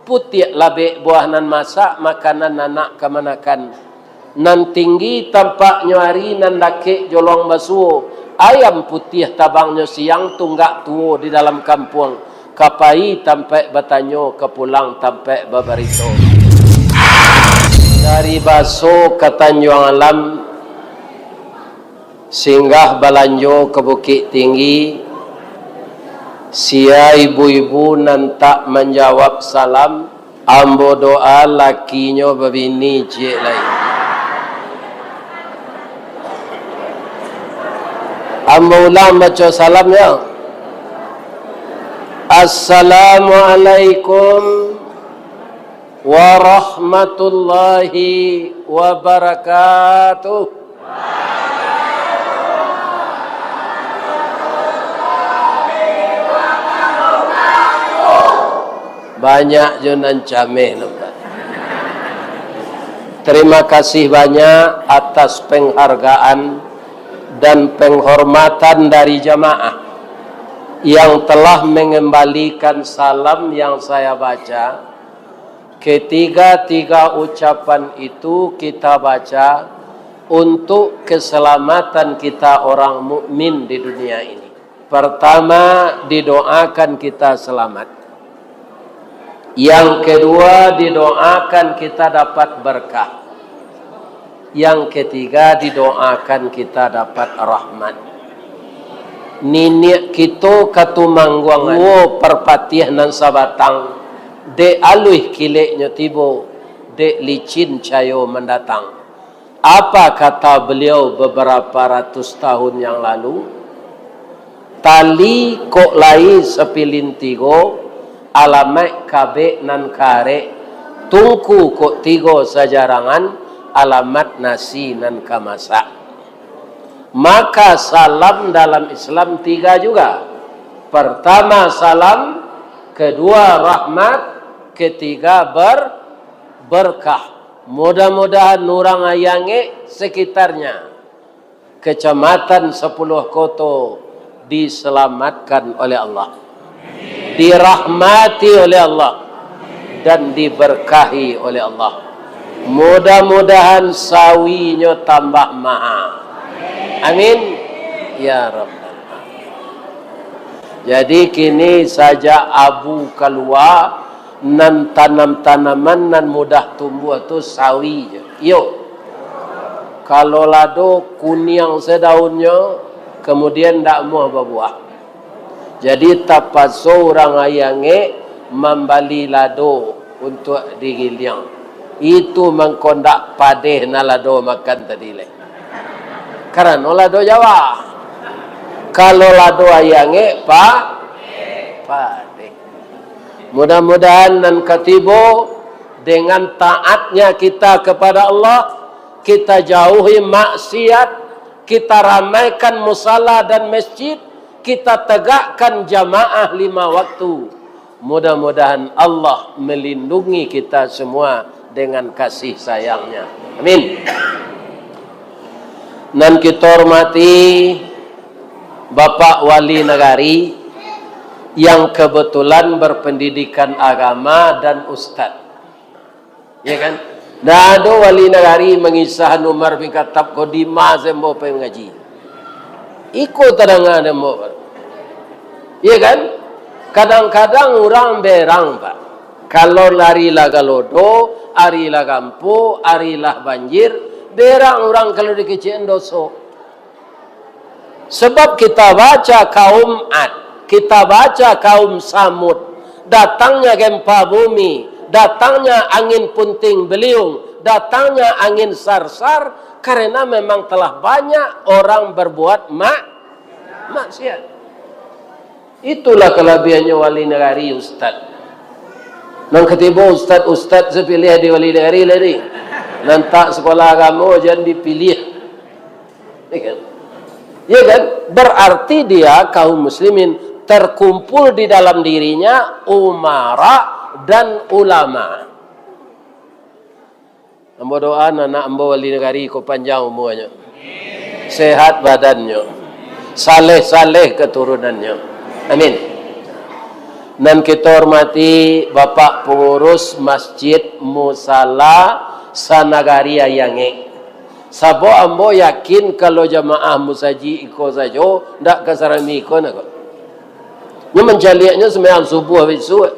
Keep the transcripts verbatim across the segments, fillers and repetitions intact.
Putiak labek buah nan masak, makanan anak kamanakan. Nan tinggi tampaknyo ari, nan dakek jolong basuo. Ayam putiah tabangnyo siang, tunggak tuo di dalam kampuang. Ka pai tampaik batanyo, ka pulang tampaik babarito. Dari Baso ka Tanjuang Alam, singgah balanjo ka Bukik Tinggi, sia ibu-ibu nan tak manjawab salam, ambo doa lakinyo babini ciek lai. Ambo ulang baco salamnyo. Assalamualaikum warahmatullahi wabarakatuh. Banyak jo nan cameh nampak. Terima kasih banyak atas penghargaan dan penghormatan dari jamaah yang telah mengembalikan salam yang saya baca. Ketiga-tiga ucapan itu kita baca untuk keselamatan kita orang mukmin di dunia ini. Pertama, didoakan kita selamat. Yang kedua, didoakan kita dapat berkah. Yang ketiga, didoakan kita dapat rahmat. Niniak kito ka Tumangguangan, duo parpatiah nan sabatang, dek aluih kileknyo tibo, dek licin cayo mandatang. Apa kata beliau beberapa ratus tahun yang lalu? Tali kok lai sapilin tigo, alamaik kabek nan ka arek, tungku kok tigo sajarangan, alamat nasi nan ka masak. Maka salam dalam Islam tiga juga. Pertama salam, kedua rahmat, ketiga ber-, berkah. Mudah-mudahan urang Ayangek sekitarnya, Kecamatan Sapuluah Koto diselamatkan oleh Allah, dirahmati oleh Allah, dan diberkahi oleh Allah. Mudah-mudahan sawinyo tambah maha. Amin. Ya Rabbal Alamin. Jadi kini sajak abu kalua, nan tanam-tanaman nan mudah tumbuah tu sawi je. Iyo. Kalau lado kuniang se daunnyo, kemudian ndak amuah babuah. Jadi tapaso urang Ayangek mambali lado untuak digiliang. Itu mangko ndak padeh nan lado makan tadi lai. Karano lado Jawa. Kalau lado Ayangek pa-, padeh. Mudah-mudahan nan ka tibo, dengan taatnya kita kepada Allah, kita jauhi maksiat, kita ramaikan musala dan masjid, kita tegakkan jamaah lima waktu. Mudah-mudahan Allah melindungi kita semua dengan kasih sayang-Nya. Amin. Nan kita hormati Bapak Wali Nagari yang kebetulan berpendidikan agama dan ustad. Ya kan? Ndak ado wali nagari mangisah Umar bin Khattab ko dima se ambo pai mangaji. Iko tadanga dek ambo. Ya kan? Kadang-kadang urang berang, Pak. Kalau ari lah galodo, ari lah gampo, ari lah banjir, berang urang kalau dikecekan doso. Sebab kita baca kaum Ad, kita baca kaum Samud, datangnya gempa bumi, datangnya angin puting beliung, datangnya angin sarsar, karena memang telah banyak orang berbuat mak-, maksiat. Itulah kalabiahannyo wali nagari, ustad. Nan katibo ustad-ustad sapiliah di wali nagari lai. Nan tak sekolah agamo jan dipiliah. Ya kan? Ya kan? Berarti dia kaum muslimin terkumpul di dalam dirinya umara dan ulama. Ambo doa anak ambo wali nagari ko panjang umuanyo, sehat badannyo, saleh-saleh keturunannyo. Amin. Nan kito hormati Bapak Pangurus Masjid Musala Sanagari Ayie Angek. Sabab ambo yakin, kalau jamaah musajik iko sajo, ndak ka sarami iko nak ko. Nyo mancaliaknyo sumbayang subuah bisuak.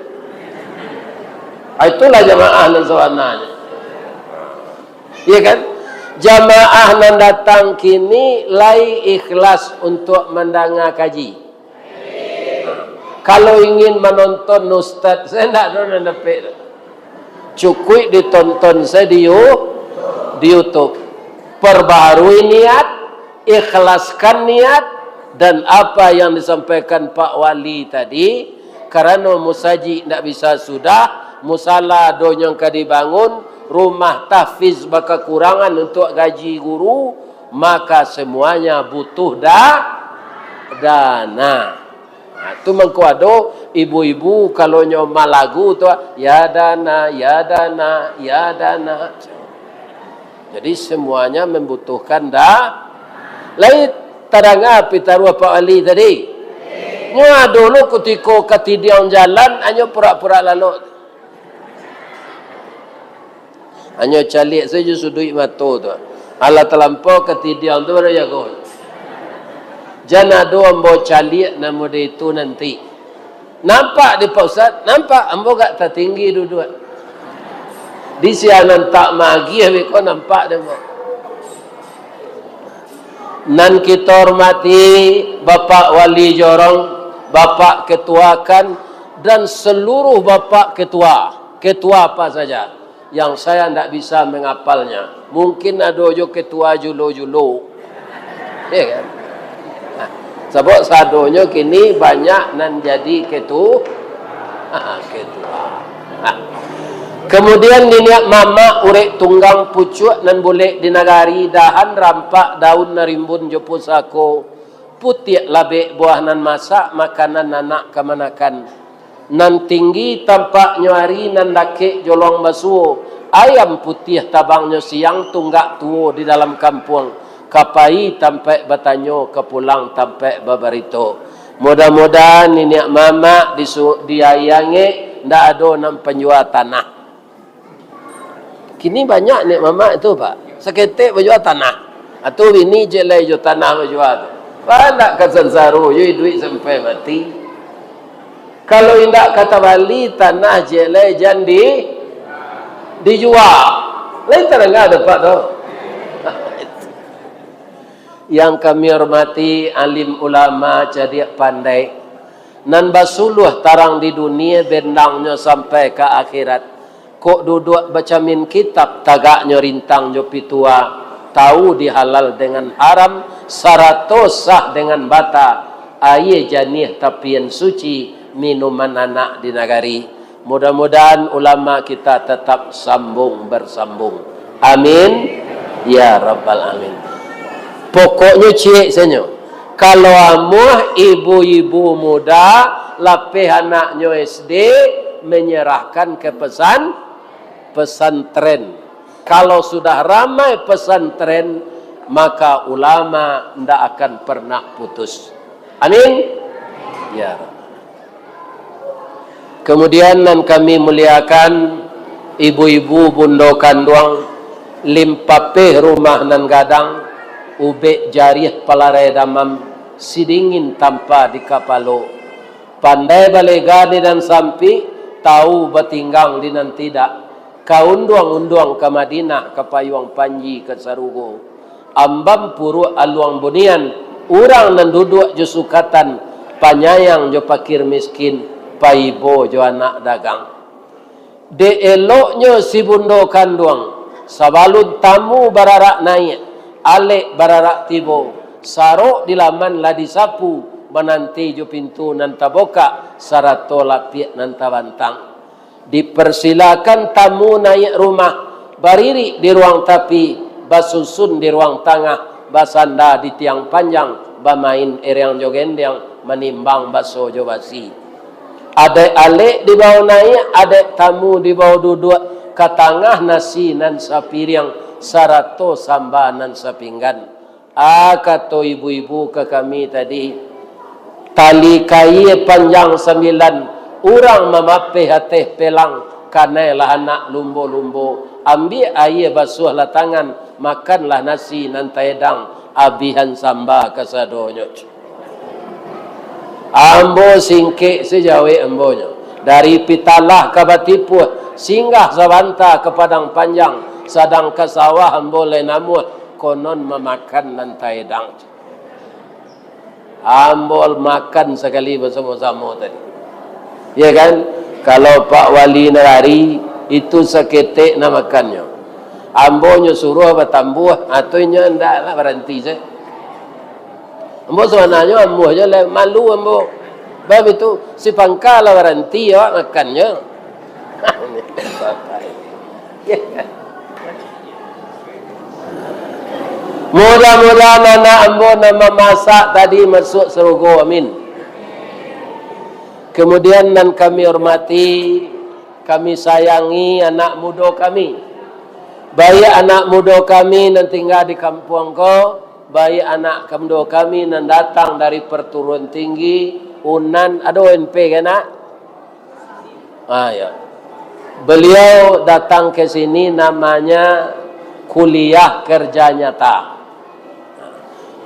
Ah, itulah jamaah nan sabananyo. Iya kan? Jamaah nan datang kini lai ikhlas untuak mandanga kaji. Kalau ingin manonton ustaz, saya ndak ado nan dapek tu. Cukuik ditonton saja di You-, di YouTube. Perbaharui niat, ikhlaskan niat, dan apa yang disampaikan Pak Wali tadi, karano musajik ndak bisa sudah, musala ado nan ka dibangun, rumah tahfiz bakakurangan untuak gaji guru, maka semuanya butuh da-, dana. Nah, tu mangko ado ibu-ibu kalau nyo malagu tu, "Ya dana, ya dana, ya dana." Jadi semuanya membutuhkan da-, lai tadanga pitaruah Pak Wali tadi. Nyo ado lo kutiko katidiang jalan, anyo purak-purak lalok. Hanyo caliak sajo suduik mato tu. Alah talampau katidiang tu baru jago. Jan ado ambo caliak namo di itu nanti. Nampak di Pak Ustaz? Nampak. Ambo agak tatinggi duduak. Di sianan tak magiah beko nampak deh ambo. Nan kita hormati Bapak Wali Jorong, Bapak Ketua kan, dan seluruh Bapak Ketua, ketua apa saja. Yang saya ndak bisa mengapalnya. Mungkin ado jo ketua julo-julo. Ya kan? Nah, sabab sadonyo kini banyak nan jadi ketu-, ketua. Nah. Kemudian niniak mamak urek tunggang pucuak nan bulek di nagari, dahan rampak daun narimbun jo pusako, putiak labek buah nan masak, makanan anak kamanakan. Nan tinggi tampaknyo ari, nan dakek jolong basuo. Ayam putiah tabangnyo siang, tunggak tuo di dalam kampuang. Ka pai tampaik batanyo, ka pulang tampaik babarito. Mudah-mudahan niniak mamak di su-, di Ayie Angek ndak ado nan panjua tanah. Kini banyak niniak mamak tu, Pak. Saketek bajua tanah. Atau bini je lai jo tanah bajua tu. Banyak ka sansaro jo iduik sampai mati. Kalau indak ka tabali, tanah je lai jan di, dijua. Lai tadanga dapek tu. Yang kami hormati alim ulama, cadiak pandai, nan basuluah tarang di dunia, bendangnyo sampai ka akhirat. Kok duduak bacamin kitab, tagaknyo rintang jo pitua, tahu di halal dengan haram, sarato sah dengan bata, aia janiah tapian suci, minuman anak di nagari. Mudah-mudahan ulama kita tetap sambung bersambung. Amin. Ya Rabbal Alamin. Pokoknyo ciek sanyo. Kalau amuah ibu-ibu muda, lapeh anaknyo S D, menyerahkan ke pesan-, pesantren. Kalau sudah ramai pesantren, maka ulama ndak akan pernah putus. Amin. Ya Rabb. Kemudian nan kami muliakan, ibu-ibu bundo kanduang, limpapeh rumah nan gadang, ubek jariah palarai damam, sidingin tampa di kapalo. Pandai balega di nan sampik, tahu batinggang di nan tidak. Ka unduang-unduang ka Madinah, ka payuang panji ka sarugo. Ambam puruak aluang bunian, urang nan duduak jo sukatan, panyayang jo pakir miskin, paibo jo anak dagang. Dek eloknyo si bundo kanduang, sabalun tamu bararak naiak, alek bararak tibo, sarok di laman lah disapu, mananti jo pintu nan tabukak, sarato lapiak nan tabantang. Dipersilakan tamu naiak rumah, baririk di ruang tapi, basusun di ruang tangah, basanda di tiang panjang, bamain ereang jo gendeang, manimbang baso jo basi. Adaik alek dibao naiak, adaik tamu dibao duduak, ka tangah nasi nan sapiriang, sarato samba nan sapinggan. Ah, kato ibu-ibu ka kami tadi, tali kaia panjang sambilan, Urang mamapeh ateh pelang, kanailah anak lumbo-lumbo, ambiak aia basuahlah tangan, makanlah nasi nan taedang, abihan samba kasadonyo. Ambo singkek sajawek ambonyo. Dari Pitalah ka Batipuah, singgah sabanta ka Padang Panjang, sadang ka sawah ambo lai namuah, konon mamakan nan taedang. Ambo makan sakali basamo-samo tadi. Ya kan? Kalau Pak Wali Nagari, itu saketek nak makannyo. Ambo nyo suruah batambuah, atau inyo ndak lah baranti sajo. Ambo sabananyo ambuah je lah, malu ambo. Bab itu, si pangka lah baranti awak makannyo. Mudah-mudahan anak ambo nan mamasak tadi masuak sarugo, amin. Kemudian nan kami hormati, kami sayangi anak mudo kami. Baiak anak mudo kami nan tingga di kampuang ko, baiak anak mudo kami nan datang dari perturuan tinggi, Unan, ado M P ka nak? Ah, ya. Beliau datang ke sini namanya kuliah kerja nyata.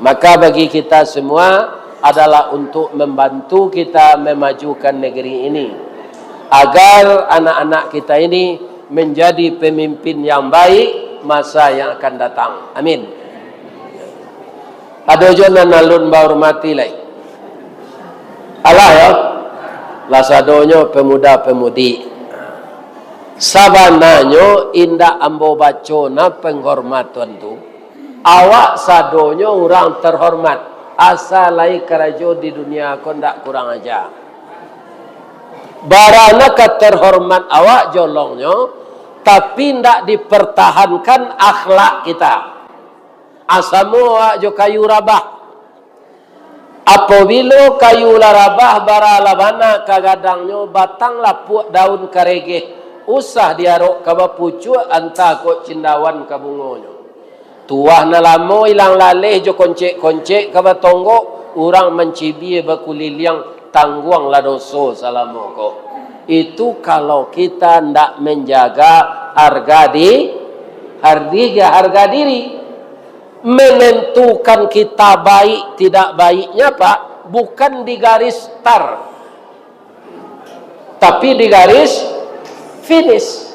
Maka bagi kita semua adalah untuk membantu kita memajukan negeri ini, agar anak-anak kita ini menjadi pemimpin yang baik masa yang akan datang. Amin. Ado juo nan alun bahormati lai. Alah yo, lah sadonyo pemuda-pemudi. Sabananyo indak ambo baco nah penghormatan tu. Awak sadonyo urang terhormat, asa lai karajo di dunia ko ndak kurang aja. Barana ka terhormat awak jolongnyo, tapi ndak dipertahankan akhlak kita. Asamo awak jo kayu rabah. Apabilo kayu lah rabah, bara lah bana ka gadangnyo, batang lapuak, daun karegeh, usah diarok ka bapucuak, antah kok cindawan ka bungonyo. Tuah nan lamo ilang laleh jo koncek-koncek ka batonggok, urang mancibia bakuliliang, tangguanglah doso salamo ko. Itu kalau kita ndak menjaga harga di-, harga, harga diri. Menentukan kita baik tidak baiknya, Pak, bukan di garis start, tapi di garis finish.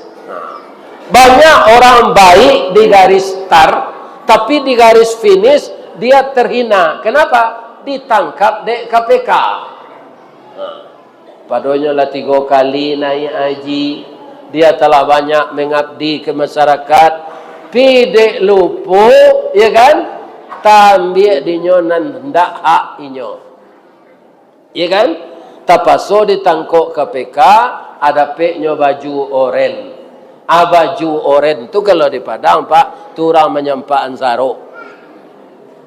Banyak orang baik di garis start, tapi di garis finish dia terhina. Kenapa? Ditangkap dek K P K. Padonyo lah tigo kali naiak haji, dia telah banyak mengabdi ke masyarakat, pi dek lupo, ya kan? Taambiak dinyo nan ndak hak inyo. Ya kan? Tapaso ditangkok K P K, adapeknyo baju oren. Ah, baju oren tu kalau di Padang, Pak, tu urang manyampakan sarok.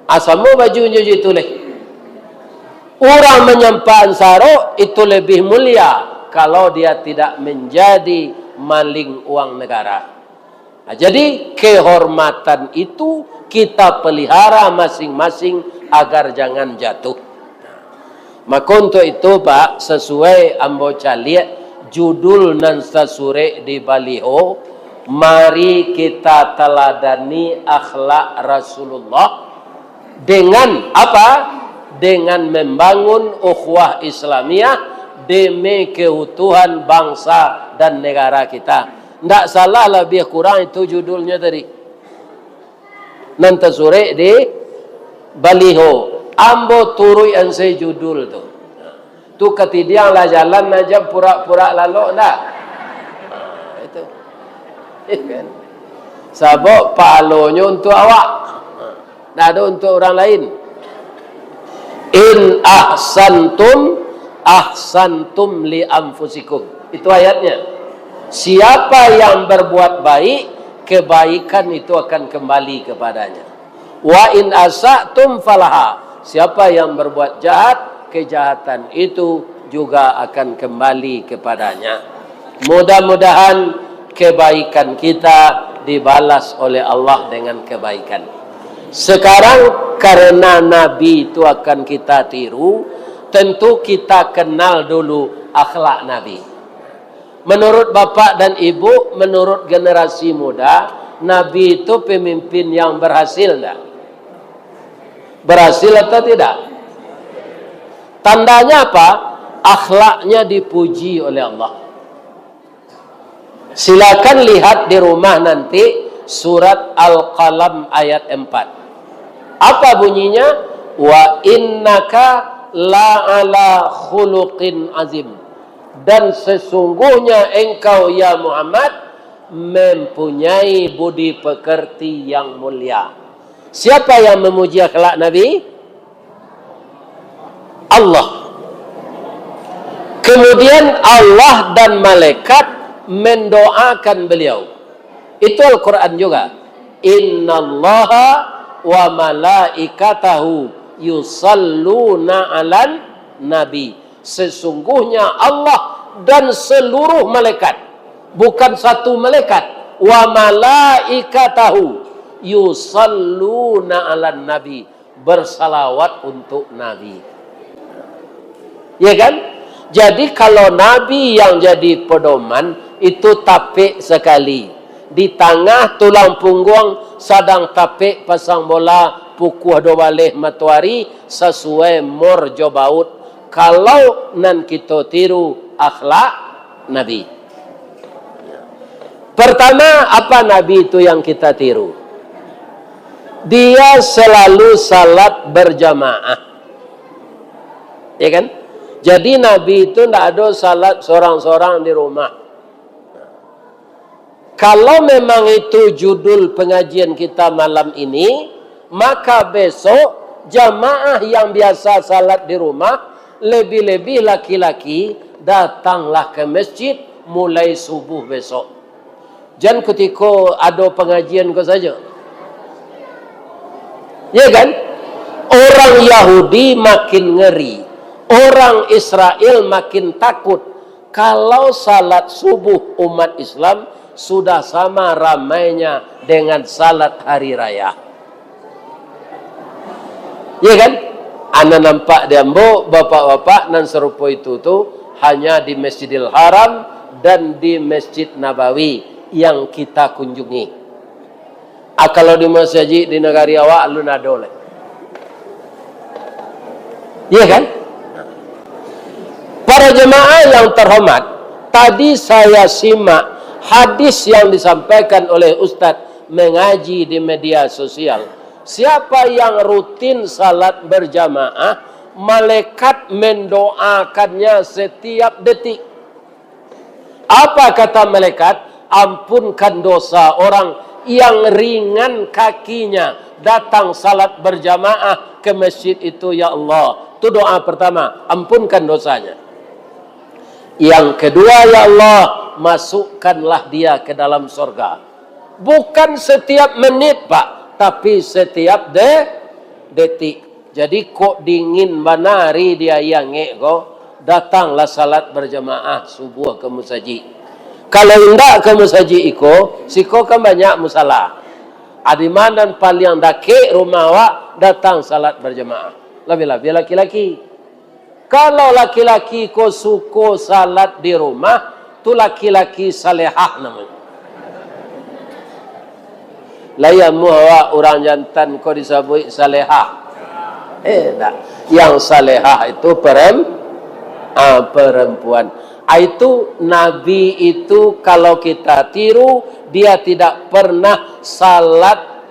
Ah, samo bajunyo jo itu leh. Urang manyampakan sarok itu lebih mulia kalau dia tidak menjadi maling uang negara. Nah, jadi, kehormatan itu kita pelihara masing-masing agar jangan jatuh. Maka untuk itu, Pak, sesuai ambo caliak judul nan tasurek di baliho, mari kita teladani akhlak Rasulullah dengan apa? Dengan membangun ukhuwah Islamiyah demi keutuhan bangsa dan negara kita. Ndak salah, labiah kurang itu judulnya tadi. Nan tasurek di baliho. Ambo turuik an se judul tu. Tu katidiang lah jalan aja purak-purak lalok ndak? Nah, itu. Kan? Sabab pahalonyo untuk awak. Ndak ado untuk urang lain. "In ahsantum, ahsantum li anfusikum." Itu ayatnya. Siapa yang berbuat baik, kebaikan itu akan kembali kepadanya. "Wa in asatum falaha." Siapa yang berbuat jahat, kejahatan itu juga akan kembali kepadanya. Mudah-mudahan kebaikan kita dibalas oleh Allah dengan kebaikan. Sekarang, karena Nabi itu akan kita tiru, tentu kita kenal dulu Akhlak Nabi. Menurut bapak dan ibu, menurut generasi muda, Nabi itu pemimpin yang berhasil ndak? Berhasil atau tidak? Tandanya apa? Akhlaknya dipuji oleh Allah. Silakan lihat di rumah nanti surat Al-Qalam ayat empat. Apa bunyinya? "Wa innaka la ala khuluqin azim." Dan sesungguhnya engkau, ya Muhammad, mempunyai budi pekerti yang mulia. Siapa yang memuji akhlak Nabi? Allah. Kemudian Allah dan malaikat mendoakan beliau. Itu Al-Quran juga. "Innallaha wa malaikatahu yusalluna 'alan nabi." Sesungguhnya Allah dan seluruh malaikat, bukan satu malaikat, "wa malaikatahu yusalluna 'alan nabi", bersalawat untuk Nabi. Ya kan? Jadi, kalau Nabi yang jadi pedoman, itu tapek sekali. Di tangah tulang pungguang sadang tapek pasang bola, pukua duo baleh matoari, sasuai mor jo baut. Kalau nan kito tiru, akhlak Nabi. Pertama, apa Nabi itu yang kita tiru? Dia selalu salat berjamaah. Ya kan? Jadi, Nabi itu ndak ado salat sorang-sorang di rumah. Kalau memang itu judul pengajian kita malam ini, maka besok jamaah yang biasa salat di rumah, lebih-lebih laki-laki, datanglah ke masjid mulai subuh besok. Jan kutiko ado pangajian ko sajo. Ya kan? Orang Yahudi makin ngeri. Orang Israel makin takut. Kalau salat subuh umat Islam sudah sama ramainya dengan salat hari raya. Ya kan? Ana nampak di ambo, bapak-bapak nan sarupo itu tu hanya di Masjidil Haram dan di Masjid Nabawi yang kita kunjungi. Ah, kalau di masajik di nagari awak, alun ado lai. Ya kan? Para jemaah yang terhormat, tadi saya simak hadis yang disampaikan oleh Ustadz mengaji di media sosial. Siapa yang rutin salat berjamaah, malaikat mendoakannya setiap detik. Apa kata malaikat? "Ampunkan dosa orang yang ringan kakinya datang salat berjamaah ke masjid itu, ya Allah." Itu doa pertama, ampunkan dosanya. Yang kedua, ya Allah, masukkanlah dia ke dalam sorga. Bukan setiap menit, Pak, tapi setiap de-, detik. Jadi, kok dingin bana ari di aia angek ko, datanglah salat berjamaah subuh ke musajik. Kalau indak ke musajik iko, siko kan banyak musala. Adi ma nan paliang dakek rumah awak, datang salat berjamaah. Labiah-labiah laki-laki. Kalau laki-laki ko suko salat di rumah, tu laki-laki salehah namonyo. Lai amuah awak urang jantan ko disabuik salehah? Eh, tak. Yang salehah itu perem-, ah, perempuan. Ah, itu Nabi itu kalau kita tiru, dia tidak pernah salat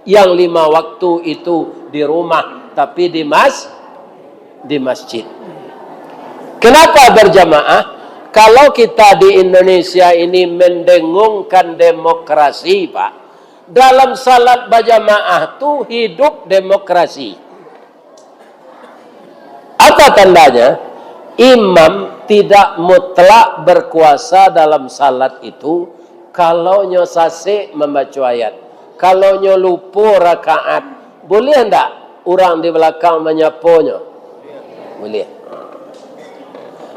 yang lima waktu itu di rumah, tapi di mas-, di masjid. Kenapa berjamaah? Kalau kita di Indonesia ini mendengungkan demokrasi, Pak, dalam salat berjamaah tu hidup demokrasi. Apa tandanya? Imam tidak mutlak berkuasa dalam salat itu, kalau nyo sasek mambaco ayat, kalau nyo lupo rakaat, boleh ndak urang di balakang manyaponyo? Boleh.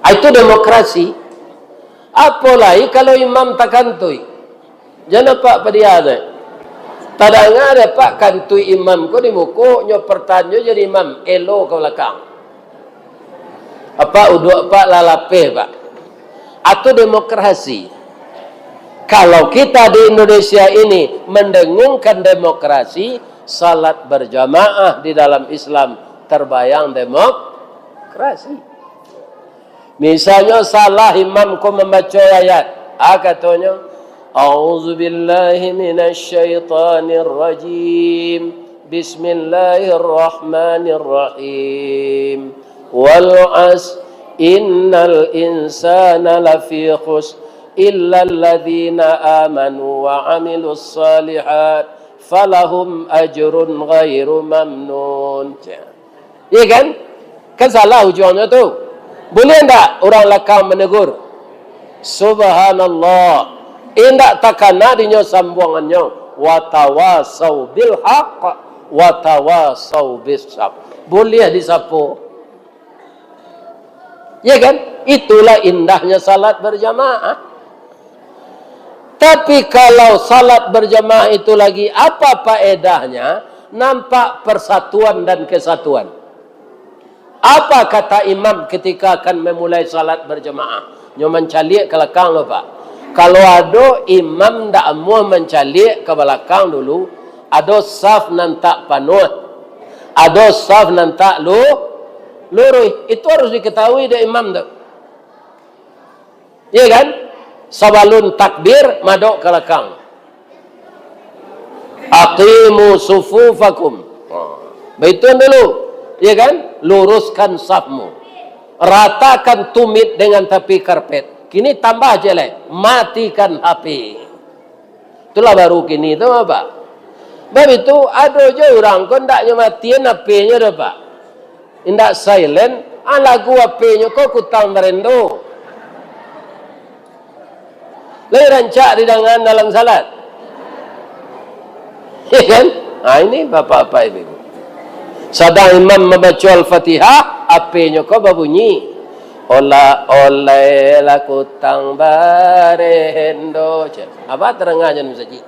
Ah, itu demokrasi. Apo lai kalau imam takantui? Jan apak padia tu. Tadanga dek apak kantuik imam ko di muko, nyo partahan nyo jadi imam, elo ka balakang. Apak uduak apak lah lapeh, Pak. Atau demokrasi. Kalau kita di Indonesia ini mendengungkan demokrasi, salat berjamaah di dalam Islam terbayang demokrasi. Misalnyo salah imam ko mambaco ayat, a katonyo, "A'udzubillahi minasyaitonirrajim. Bismillahirrahmanirrahim. Wal 'asr, innal insana lafi khusr, illalladzina amanu wa 'amilus shalihat, falahum ajrun ghairu mamnun." Iya kan? Kan salah ujuangnyo tu. Boleh ndak urang lakang manegur? Subhanallah. Indak takana dinyo sambuangannyo. "Watawasau bil haq, watawasau bis sabr." Boleh disapo. Ya kan? Itulah indahnya salat berjamaah. Tapi kalau salat berjamaah itu lagi, apa faedahnya? Nampak persatuan dan kesatuan. Apa kata imam ketika akan memulai salat berjamaah? Nyo mancaliak ka lakang lo, Pak. Kalau ado imam ndak amuah mancaliak ka balakang dulu, ado saf nan tak panuah, ado saf nan tak lu-, luruih. Itu harus diketahui dek imam tu. Iya kan? Sabalun takbir, madok ka lakang. "Aqimu sufufakum." Ha. Baituan dulu. Iya kan? Luruskan safmu. Ratakan tumit dengan tapi karpet. Kini tambah je lai. Matikan H P. Itulah baru kini tu, Pak. Bab itu, ado jo urang ko ndak nyo matian H P-nyo doh, Pak. Indak silent, ah, lagu H P-nyo ko Kutang Barendo. Lai rancak didangan dalam salat. Ya kan? Ah, ini bapak-bapak ibu-ibu. Sadang imam mambaco Al-Fatihah, H P-nyo ko babunyi. Olah oleh lah Kutang Barendo. Cek. Apa terengah jan masajik?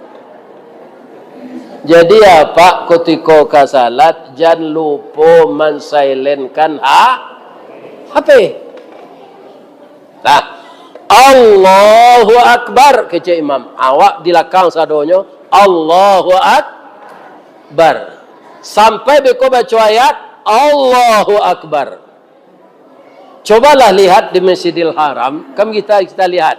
Jadi, apak kutiko ka salat, jan lupo mansailenkan ha-, H P. Nah, "Allahu Akbar," kecek imam. Awak di lakang sadonyo, "Allahu Akbar." Sampai beko baco ayat, "Allahu Akbar." Cobalah lihat di Masjidil Haram, kan kita, kita lihat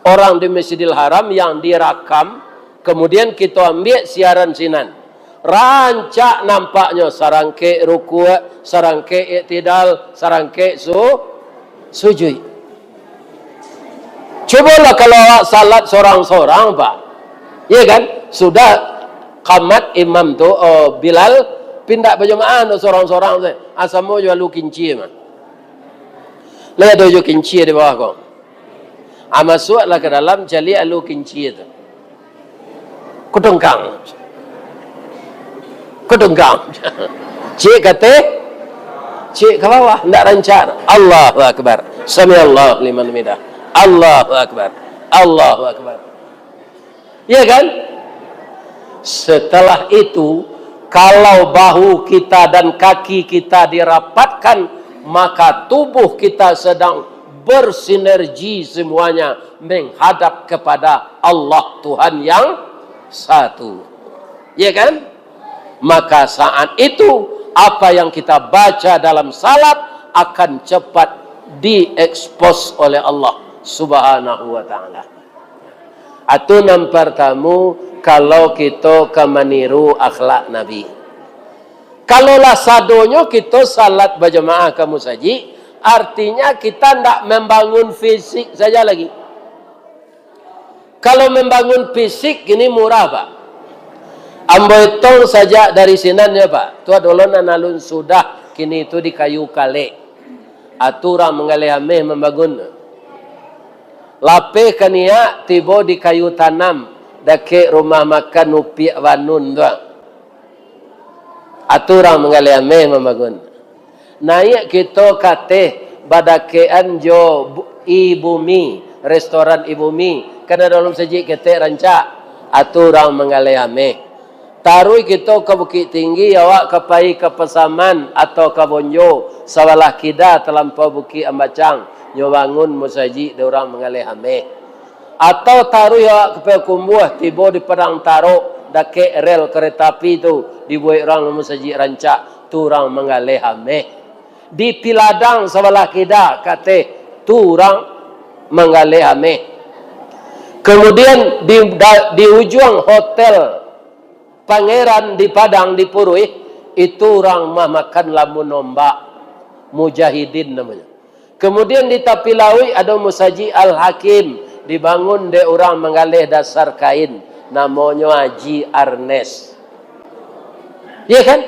orang di Masjidil Haram yang direkam, kemudian kita ambil siaran sinan. Rancak nampaknyo, sarangkek rukuk, sarangkek iktidal, sarangkek su-, sujud. Cubolah kalau awak salat sorang-sorang, Pak. Iya kan? Sudah kamat imam tu, oh, Bilal, pindah bajamaah tu sorang-sorang tu. Ah, samo jo alu kinci mah. Lai ado jo kinci di bawah ko. Ah, masuaklah ka dalam, caliak alu kinci tu. Kudengkang. Kudengkang. Cik ka ateh, cik ka bawah, ndak rancak. Allahu Akbar. Sami'allahu liman hamidah. Allahu Akbar. Allahu Akbar. Ya kan? Setelah itu, kalau bahu kita dan kaki kita dirapatkan, maka tubuh kita sedang bersinergi semuanya menghadap kepada Allah Tuhan yang satu. Ya kan? Maka saat itu, apa yang kita baca dalam salat akan cepat diekspos oleh Allah Subhanahu wa Ta'ala. Atu nan partamu, kalau kito ka maniru akhlak Nabi. Kalau lah sadonyo kito salat bajamaah ka musajik, artinya kita ndak membangun fisik saja lagi. Kalau membangun fisik, kini murah, Pak. Ambo etong sajak dari sinan, ya, Pak. Tu ado lo nan alun sudah, kini tu di kayu kalek. Atu urang manggaleh ameh mambangun. Lapeh ka niak tibo di kayu tanam, dakek rumah makan Upiak Wanun tu. Atu urang manggaleh ameh mambangun. Naiak kito ka ateh badakekan jo bu-, I Bumi, restoran I Bumi. Kan ado alun sajik ketek rancak. Atu urang manggaleh ameh. Taruih kito ka Bukittinggi, awak ka pai ka Pasaman atau ka Bonjo, Sabalah kida talampau Bukik Ambacang, nyo bangun musajik dek urang manggaleh ameh. Atau taruih awak ka Payakumbuah, tibo di Padang Tarok, dakek rel kareta api tu, dibuek urang musajik rancak, tu urang manggaleh ameh. Di Piladang sabalah kida, kateh, tu urang manggaleh ameh. Kemudian di, da-, di ujuang hotel Pangeran di Padang, di Puruih, itu urang mah makan lamun ombak, mujahidin namonyo. Kemudian di tapi lauik ado Musajik Al-Hakim, dibangun dek urang manggaleh dasar kain, namonyo Haji Arnes. Iya kan?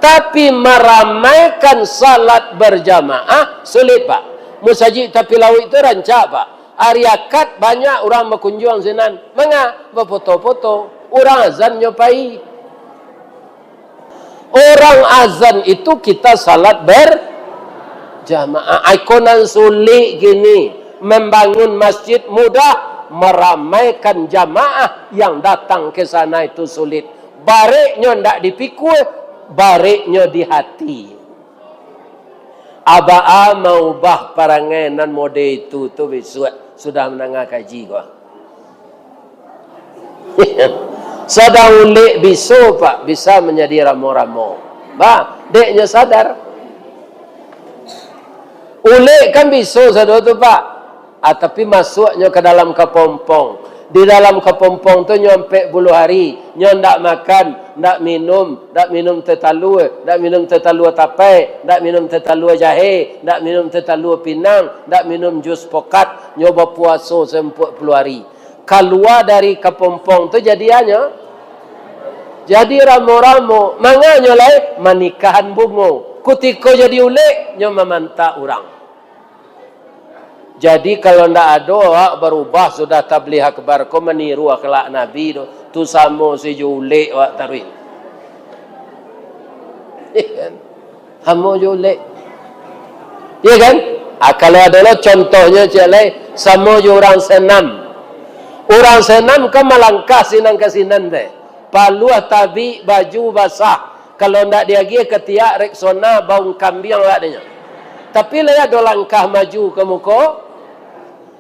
Tapi maramaikan salat berjamaah sulit, Pak. Musajik tapi lauik tu rancak, Pak. Ari Akad banyak urang bakunjuang sinan. Manga? Bafoto-foto. Urang azan nyo pai. Urang azan itu kita salat berjamaah. Ai ko nan sulik kini, membangun masjid mudah, meramaikan jamaah yang datang ke sana itu sulit. Bareknyo ndak dipikua, bareknyo di hati. Abah a maubah parangai nan mode itu tu bisuak sudah mandanga kaji ko. Sadang ulek biso, Pak, bisa manjadi ramo-ramo. Bah, dek nyo sadar. Ulek kan biso sado tu, Pak. Ah, tapi masuaknyo ka dalam kapompong. Di dalam kapompong tu nyo ampek puluah ari, nyo ndak makan, ndak minum, ndak minum teh talua, ndak minum teh talua tapai, ndak minum teh talua jahe, ndak minum teh talua pinang, ndak minum jus pokat, nyo bapuaso sampuak puluah ari. Kalua dari kapompong tu jadi anyo, jadi ramo-ramo. Manganyo lai manikahan bungo. Kutiko jadi ulek, nyo mamantak urang. Jadi, kalau ndak ado awak barubah sudah tabligh akbar ko maniru akhlak Nabi tu, tu samo se jo ulek awak taruih. Iya kan? Samo jo ulek. Iya kan? Ah, kalau ado lo contohnyo ciek lai, samo jo urang senam. Urang senam kan malangkah sinan ka sinan teh. Paluah tabik, baju basah. Kalau ndak diagiah katiak Rexona, baung kambiang awak dinyo. Tapi lai ado langkah maju ka muko?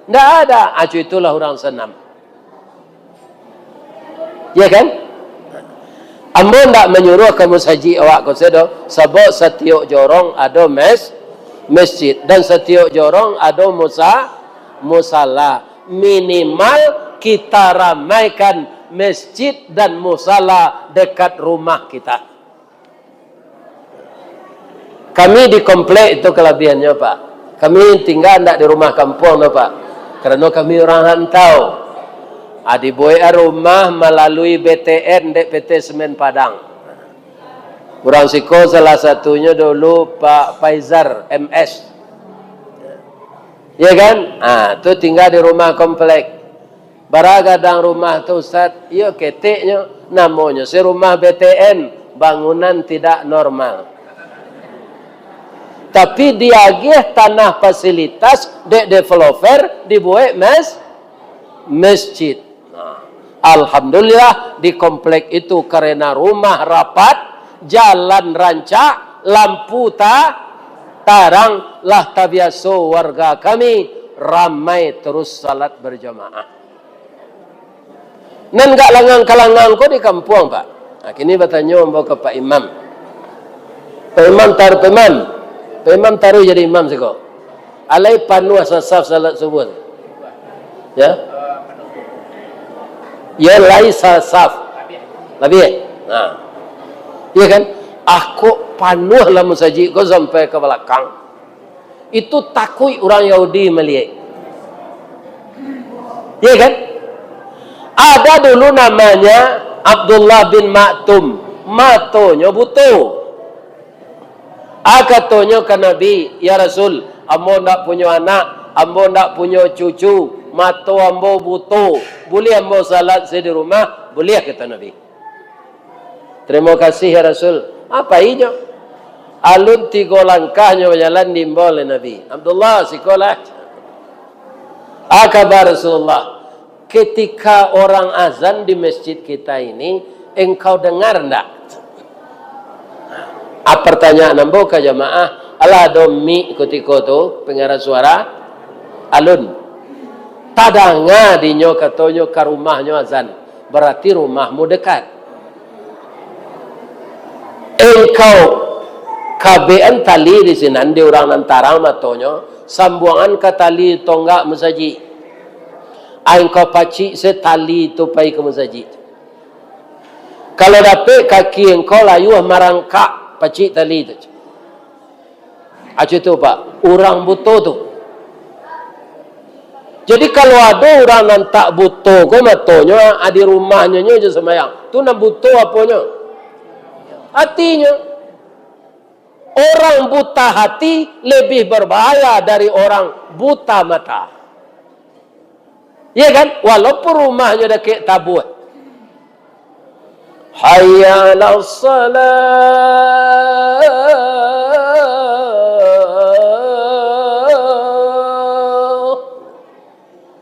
Ndak ada. Acu itulah urang senam. Ya kan? Ambo ndak manyuruah ka musajik awak ko se doh, sabab satiok jorong ado mes-, masjid, dan satiok jorong ado musa-, musala. Minimal kita ramaikan masjid dan musala dekat rumah kita. Kami di komplek itu kalabiahannyo, Pak. Kami tingga ndak di rumah kampuang tu, Pak. Karano kami urang rantau. Ah, dibuek rumah malalui B T N dek P T Semen Padang. Urang siko salah satunyo dulu Pak Faizar M S. Ya kan? Ah, tu tingga di rumah komplek. Bara gadang rumah tu, Ustaz? Iyo, keteknyo. Namonyo se rumah B T N, bangunan tidak normal. Tapi diagiah tanah fasilitas dek developer dibuek mes-, masjid. Nah, alhamdulillah, di komplek itu karena rumah rapat, jalan rancak, lampu ta-, tarang, lah tabiaso warga kami ramai terus salat berjamaah. Nan gak langang-kalangang ko di kampuang, Pak. Nah, kini batanyo ambo ka Pak Imam. Pak Imam taruih, Pak Imam. Pak Imam taruih jadi imam siko. Alai panuah sasaf salat subuh tu. Ya. Ya, lai sasaf. Labiah. Nah. Iya kan? Ah, kok panuah lah musajik ko sampai ka balakang. Itu takuik urang Yahudi maliek. Iya kan? Ada dulu namanya Abdullah bin Maktum, matonyo buto. Ah, katonyo ka Nabi, "Ya Rasul, ambo ndak punyo anak, ambo ndak punyo cucu, mato ambo buto. Buliah ambo salat se di rumah?" "Buliah," kato Nabi. "Tarimo kasih, ya Rasul." Apo inyo? Alun tigo langkah nyo bajalan, diimbau dek Nabi. "Abdullah, sikolah." "Apa kabar, Rasulullah?" "Ketika orang azan di masjid kita ini, engkau dengar ndak?" Ah, partanyaan ambo ka jamaah, alah ado mik kutiko tu, pangaran suara alun. Tadanga dinyo katonyo ka rumahnyo azan, barati rumahmu dekat. Engkau kabekan tali di sinan di urang nan tarang matonyo, sambuangan ka tali tonggak musajik. Engkau pacik se tali tu pai ka musajik. Kalau dapek kaki engkau layuah marangkak, pacik tali tu. Acu tu, Pak, urang buto tu. Jadi, kalau ado urang nan tak buto ko matonyo, ah, di rumahnyo nyo je sambayang. Tu nan buto aponyo? Hatinyo. Orang buta hati lebih berbahaya dari orang buta mata. Ya kan? Walaupun rumahnyo dakek tabuah. Hayya 'alas shalah.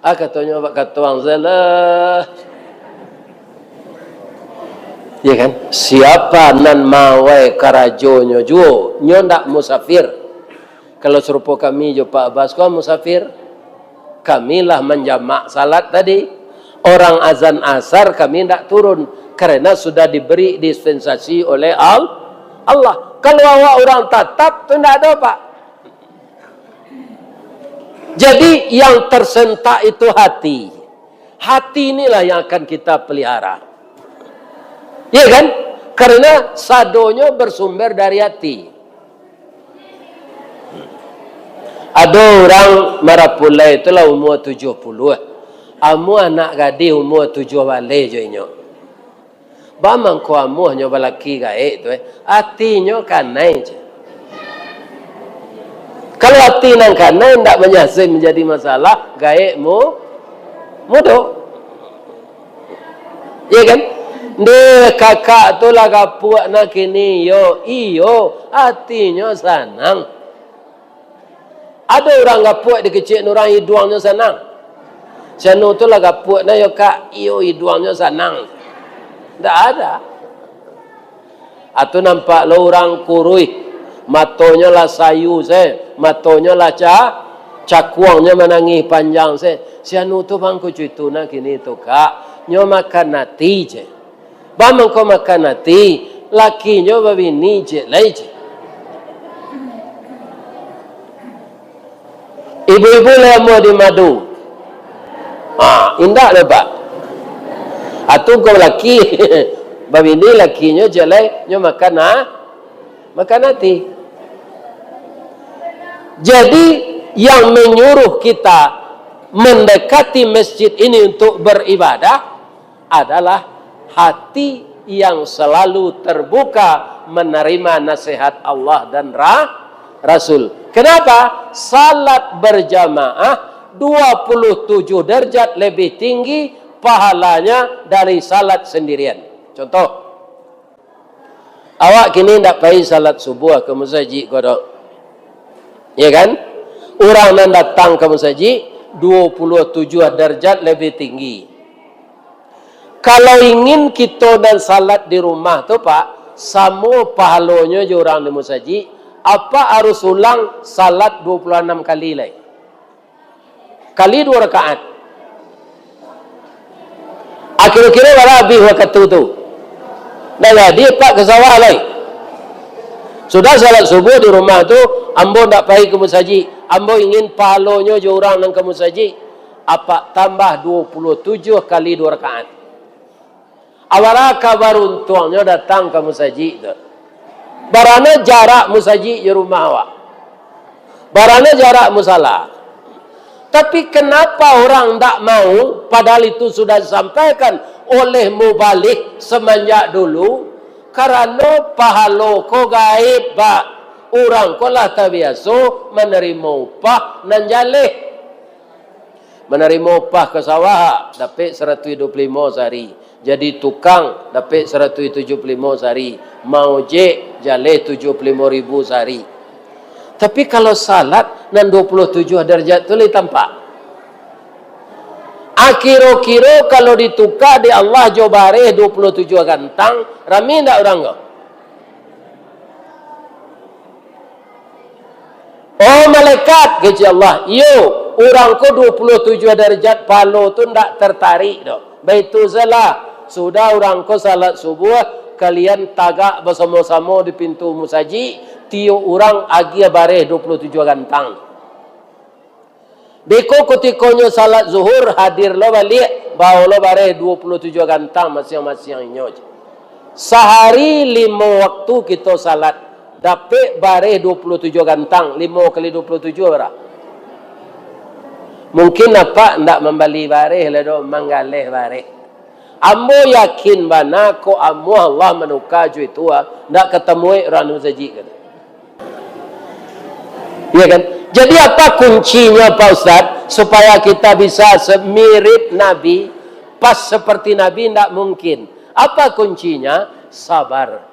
Ah, katonyo, Pak, katuang salah. Ya kan? Siapa nan mawai karajonyo juo, nyo ndak musafir. Kalau sarupo kami jo Pak Abbas, ko musafir. Kami lah manjamak salat tadi. Orang azan asar kami ndak turun, karena sudah diberi dispensasi oleh Al-, Allah. Kalau awak urang tatap, tu ndak ado, Pak. Jadi, yang tersentak itu hati. Hati inilah yang akan kita pelihara. Ya kan? Karena sadonyo bersumber dari hati. Ado urang marapulai tu lah umua tujuah puluah. Amuah anak gadih umua tujuah baleh jo inyo. Baa mangko amuahnyo balaki gaek tu, eh? Atinyo kanai je. Kalau ati nan kanai, ndak manyasai manjadi masalah, gaek mu-, mudo. Iya kan? Ndeh, kakak tu lah gapuak nah kini, yo, iyo, atinyo sanang. Ado urang gapuak di kecek urang iduangnyo sanang. Sianu tu lah gapuak nah yo, Kak, iyo, iduangnyo sanang. Ndak ada. Atau nampak lo urang kuruih, matonyo lah sayu se, matonyo lah ca-, cakuangnyo manangih panjang se. Sianu tu bangko cuitu nah kini tu, Kak, nyo makan ati je. Baa mangko makan ati, lakinyo babini ciek lai ciek. Ibu-ibu lai amuah di madu. Ha, indak doh, Pak. Atu ko laki, babini lakinyo ciek lai, nyo makan, ha? Makan ati. Jadi, yang menyuruh kita mendekati masjid ini untuk beribadah, adalah hati yang selalu terbuka menerima nasihat Allah dan Ra-, Rasul. Kenapa? Salat berjamaah dua puluh tujuh derajat lebih tinggi pahalanya dari salat sendirian. Contoh, awak kini ndak pai salat subuah ka musajik ko doh. Ya kan? Urang nan datang ka musajik, dua puluh tujuh darjat lebih tinggi. Kalau ingin kito nan salat di rumah tu, Pak, samo pahalonyo jo urang di musajik, apak harus ulang salat dua puluh anam kali lai. Kali dua rakaat. Kiro-kiro bara abih wakatu tu? Nah, jadi apak ka sawah lai. Sudah salat subuh di rumah tu, ambo ndak pai ka musajik. Ambo ingin pahalonyo jo urang nan ka musajik. Apak tambah dua puluh tujuh kali dua rakaat. Awara kabaruntuangnyo datang ka musajik tu. Barana jarak musajik jo rumah awak. Barana jarak musala. Tapi, kenapa urang ndak mau, padahal itu sudah disampaikan oleh mubalig semenjak dulu? Karano pahalo ko gaib, Pak. Urang ko lah tabiaso manarimo upah nan jaleh. Manarimo upah ka sawah, dapek saratuih duo puluah limo sahari. Jadi tukang, dapek saratuih tujuah puluah limo sahari. Maojek, jaleh tujuah puluah limo ribu sahari. Tapi, kalau salat, nan dua puluh tujuah darjat tu lai tampak. Kiro-kiro kalau dituka dek Allah jo bareh dua puluh tujuah gantang, rami ndak urang ko? "Oh malaikat," kecek Allah, "iyo, urang ko duo puluah tujuah darajat palo tu ndak tertarik doh. Baitu salah, sudah urang ko salat subuah, kalian tagak basamo-samo di pintu musajik, tiok urang agiah bareh duo puluah tujuah gantang." Beko kutikonyo salat zuhur, hadir lo baliak, bawa lo bareh duo puluah tujuah gantang masiang-masiang inyo. Sahari limo waktu kito salat, dapek bareh duo puluah tujuah gantang, limo kali duo puluah tujuah bara? Mungkin apak ndak mambali bareh lah doh, manggaleh bareh. Ambo yakin bana, kok amuah Allah manuka jo itu, ah, ndak katamuek urang di musajik, kato. Iya kan? Jadi, apa kuncinya, Pak Ustaz, supaya kita bisa se-, mirip Nabi, pas seperti Nabi? Ndak mungkin. Apa kuncinya? Sabar.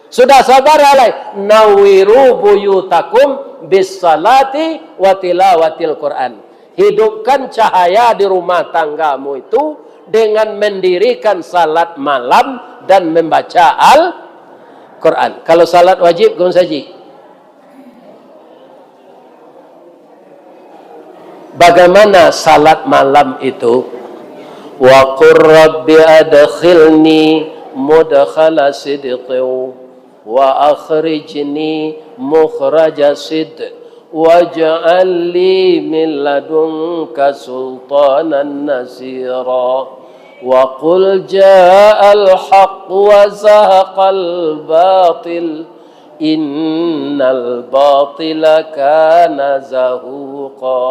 Sudah sabar, alai, "Nawwiru buyutakum bis salati wa tilawatil Quran." Hidupkan cahaya di rumah tanggamu itu dengan mendirikan salat malam dan membaca Al-Quran. Kalau salat wajib, ke masajik. Bagaimana salat malam itu? "Wa qur rabbi adkhilni mudkhala sidqin wa akhrijni mukhraja sidq, waj'al li min ladunka sultanan nasira. Wa qul ja'al haqq wa zahaqal batil, innal batila kana zahuqa."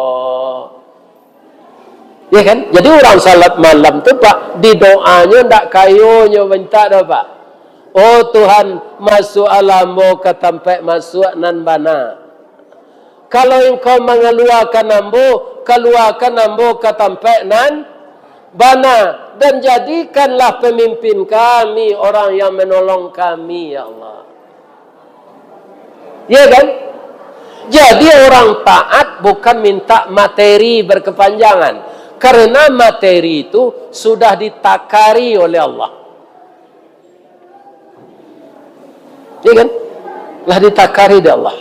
Ya kan? Jadi, urang salat malam tu, Pak, di doanyo ndak kayo nyo mintak doh, Pak. "Oh Tuhan, masuaklah ambo ka tampek masuak nan bana. Kalau Engkau mangaluakan ambo, kaluakan ambo ka tampek nan bana, dan jadikanlah pemimpin kami orang yang menolong kami, ya Allah." Ya kan? Jadi, orang taat bukan minta materi berkepanjangan, karena materi itu sudah ditakari oleh Allah. Ya kan? Lah ditakari dek Allah.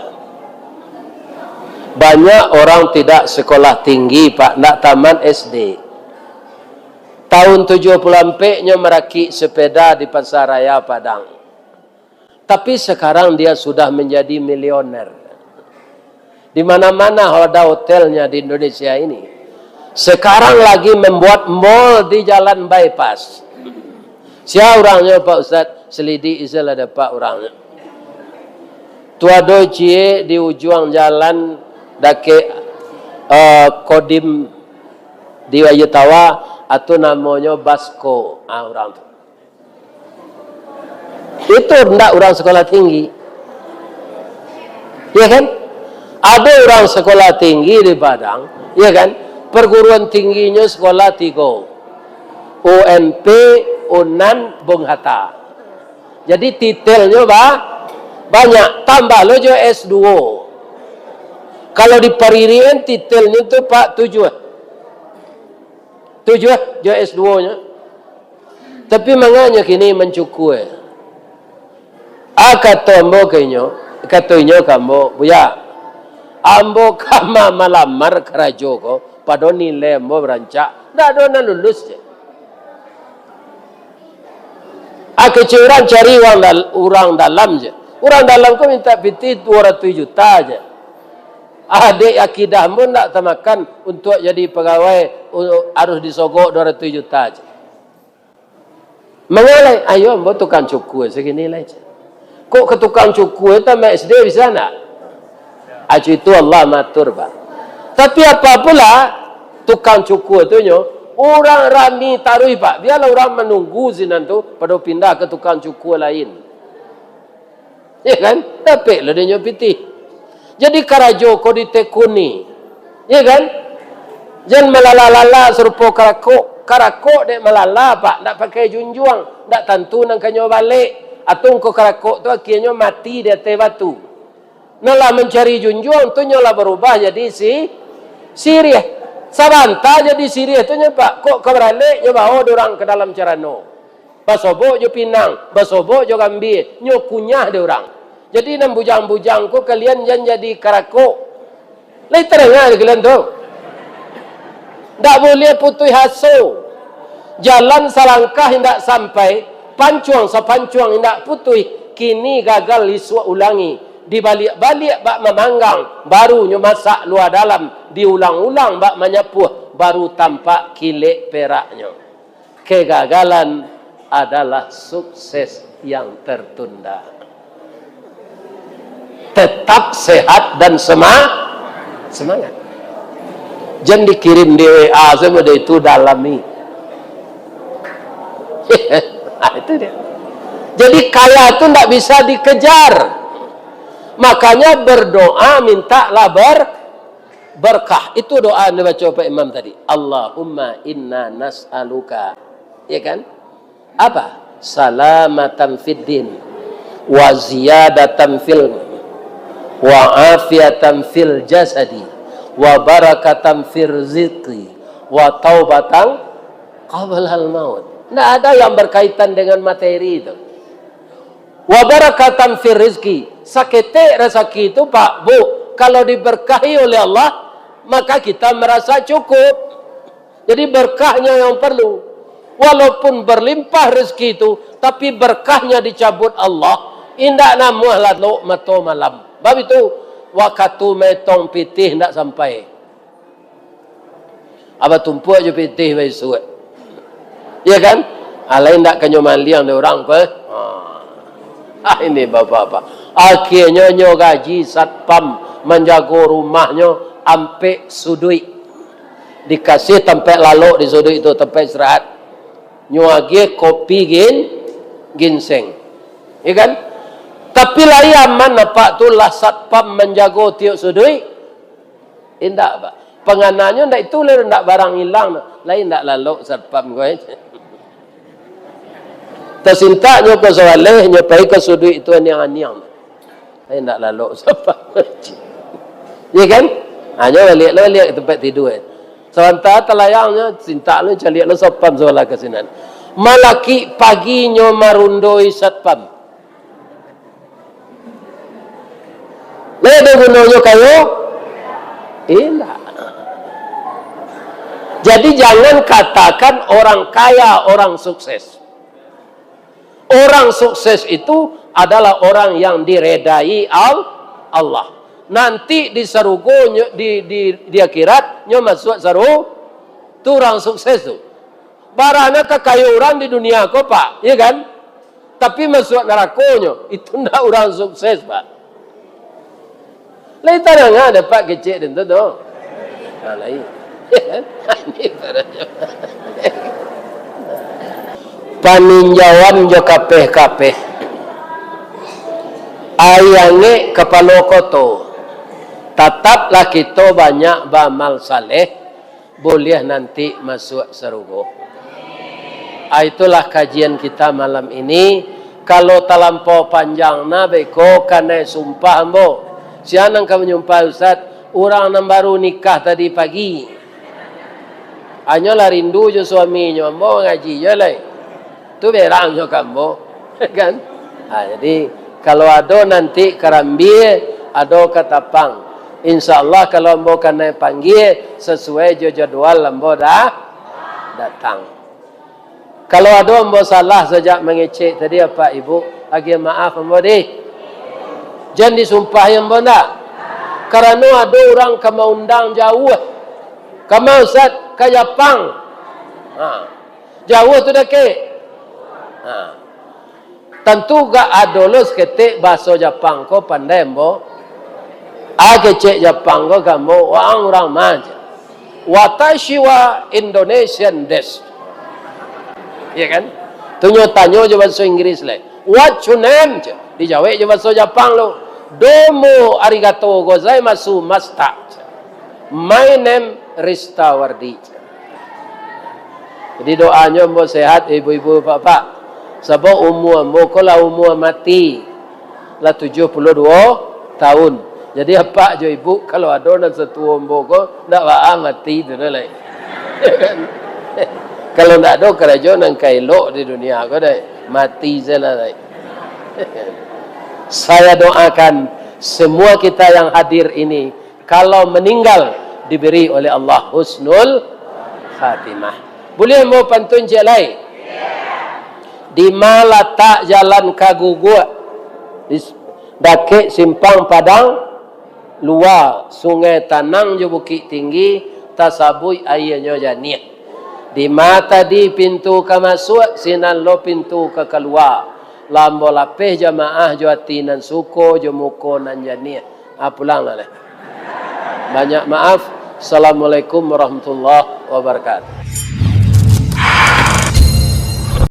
Banyak orang tidak sekolah tinggi, Pak, ndak tamat S D. Tahun tujuh puluh ampek nyo marakik sepeda di Pasar Raya Padang. Tapi sekarang dia sudah menjadi milioner. Di mana-mana ada hotelnya di Indonesia ini. Sekarang lagi membuat mall di Jalan Bypass. Sia urangnyo, Pak Ustaz? Selidik isi lah dapek urangnyo. Tu ado ciek di ujuang jalan dakek, eh, Kodim di Ayu Tawa, atau namonyo Basko. Ah, urang tu. Itu ndak urang sekolah tinggi. Ya kan? Ado urang sekolah tinggi di Padang, ya kan? Perguruan tingginyo sekolah tigo. U N P, Unan, Bung Hatta. Jadi titelnyo ba-, banyak. Tambah lo jo S duo. Kalau di Paririan titelnyo tu, Pak, tujuah. Tujuah jo S duonyo. Tapi manganyo kini mancukua? Ah, kato ambo ka inyo, kato inyo ka ambo, "Buya, ambo ka ma-, malamar karajo ko, pado nilai ambo rancak, ndak ado nan lulus," je. Ah, kecek urang cari urang dal-, urang dalam je. Urang dalam ko minta pitih duo ratuih juta je. Ah, dek akidah ambo ndak tamakan untuak jadi pagawai, u-, harus disogok duo ratuih juta je. Mangalai, ayo ambo tukang cukua sakini lai, cek. Kok ka tukang cukua tamat S D bisa ndak? Acu itu Allah maatur, Pak. Tapi apa pula tukang cukua tu nyo, urang rami taruih, Pak. Bialah urang manunggu sinan tu, pado pindah ka tukang cukua lain. Ya kan? Dapek lah dinyo pitih. Jadi karajo ko ditekuni. Ya kan? Jan malala-lala sarupo karakok. Karakok dek malala, Pak, ndak pakai junjuang, ndak tantu nan kanyo balek. Atau ko karakok tu akienyo mati di ateh batu. Nan lah mancari junjuang tu nyo lah barubah jadi si-, siriah. Sabanta jadi siriah tu nyo, Pak, kok ka baralek nyo bawa dek urang ka dalam carano. Basobok jo pinang, basobok jo gambia, nyo kunyah dek urang. Jadi nan bujang-bujang ko kalian jan jadi karakok. Lai tadanga dek kalian tu? Ndak buliah putuih aso. Jalan salangkah indak sampai, pancuang sapancuang indak putuih, kini gagal isuak ulangi. Dibaliak-baliak bak mamanggang, baru nyo masak lua dalam, diulang-ulang bak manyapuah, baru tampak kilek peraknyo. Kegagalan adalah sukses yang tertunda. Tetap sehat dan sema-, semangat. Jan dikirim di W A sajo, itu dalami. Nah, itu dia. Jadi kaya tu ndak bisa dikejar. Makanya berdoa mintalah ber-, berkah. Itu doa yang dibaco Pak Imam tadi. "Allahumma inna nas'aluka." Ya kan? Apa? "Salamatan fid din, wa ziyadatan fil, wa afiatan fil jasadi, wa barakatan fir rizqi, wa taubatan qablal maut." Ndak ada yang berkaitan dengan materi itu. "Wa barakatan fir rizqi." Saketek rasaki itu, Pak, Bu, kalau diberkahi oleh Allah, maka kita merasa cukup. Jadi, berkahnya yang perlu. Walaupun berlimpah rezeki itu, tapi berkahnya dicabut Allah, indak namuah lalok mato malam. Bab itu, wakatu maetong pitih ndak sampai. Abah tumpuak jo pitih baisuak. Iya kan? Alai ndak kanyo maliang dek urang ko, eh? Ha. Ah, ini bapak-bapak. Akhirnyo nyo gaji satpam manjago rumahnyo ampek suduik. Dikasih tampek lalok di suduik tu, tampek istirahat. Nyo agiah kopi gin-, ginseng. Iya kan? Tapi lai aman apak tu lah satpam manjago tiok suduik? Indak, Pak. Pangananyo ndak itu, lai ndak barang ilang, lai ndak lalok satpam ko, eh. Tasintak nyo ka Sawaleh, nyo pai ka suduik tu aniang-aniang. Lai ndak lalok satpam. Iya kan? Ha, nyo baliak lo, baliak ka tampek tidua, eh. Sabanta talayang nyo, sintak lo, caliak lo satpam sabalah ka sinan. Malakik pagi nyo marundoi satpam. Lai ado gunonyo kayo? Indak. Jadi, jangan katakan orang kaya, orang sukses. Orang sukses itu adalah orang yang diredai Al-, Allah. Nanti di sarugo nyo, di, di, di akhirat, nyo masuak saru-, tu orang sukses tu. Barana kakayo urang di dunia ko, Pak, iya kan? Tapi masuak narakonyo, itu ndak urang sukses, Pak. Lai tadanga dek Apak kecek den tu, tu. Nah, lai. Paninjauan jo kapeh-kapeh. Ai angek kapalo koto. Tataplah kito banyak baamal saleh, buliah nanti masuak sarugo. Ah, itulah kajian kita malam ini. Kalau talampau panjang nah, beko kanai sumpah ambo. Sia nan ka manyumpah, Ustaz? Urang nan baru nikah tadi pagi. Hanyolah rindu jo suaminyo, ambo mangaji jo lai. Tu berang jo ka ambo, kan? Ha, jadi, kalau ado nanti karambia, ado katapang. Insya Allah, kalau ambo kanai panggia, sasuai jo jadwal ambo dah datang. Kalau ado ambo salah sajak mangecek tadi, Apak Ibu, agiah maaf ambo dih. Jan disumpahi ambo ndak? Karano ado urang ka maundang jauah. Kama, Ustaz? Ka Japang. Ha. Jauah tu dakek? Ha. Tantu gak ado lo saketek bahaso Japang ko pandai ambo. Ah, kecek Japang ko ka ambo, "Waang urang ma?" Watashi wa Indonesian desu. Iya kan? Tu nyo tanyo jo bahaso Inggris lai. "What your name?" Dijawek jo bahaso Japang lo. "Domo arigato gozaimasu, masta." "My name Rista Wardi." Jadi doanyo ambo sehat, ibu-ibu, bapak-bapak. Sabab umua ambo ko lah umua mati. Lah tujuah puluah duo tahun. Jadi apak jo ibu, kalau ado nan satuo ambo ko, ndak baa mati tu doh lai. Kalau ndak ado karajo nan ka elok di dunia ko doh, mati sajolah lai. Saya doakan semua kita yang hadir ini Kalau meninggal, diberi oleh Allah husnul khatimah. Buliah ambo pantun ciek lai? Di ma latak jalan ka Guguak? Di s-, dakek simpang Padang Lua, Sungai Tanang jo Bukik Tinggi, tasabuik aianyo janiah. Di ma tadi pintu ka masuak, sinan lo pintu ka kalua. Lah ambo lapeh jamaah jo ati nan suko, jo muko nan janiah. Ah, pulang lah, leh. Banyak maaf. Assalamualaikum warahmatullahi wabarakatuh.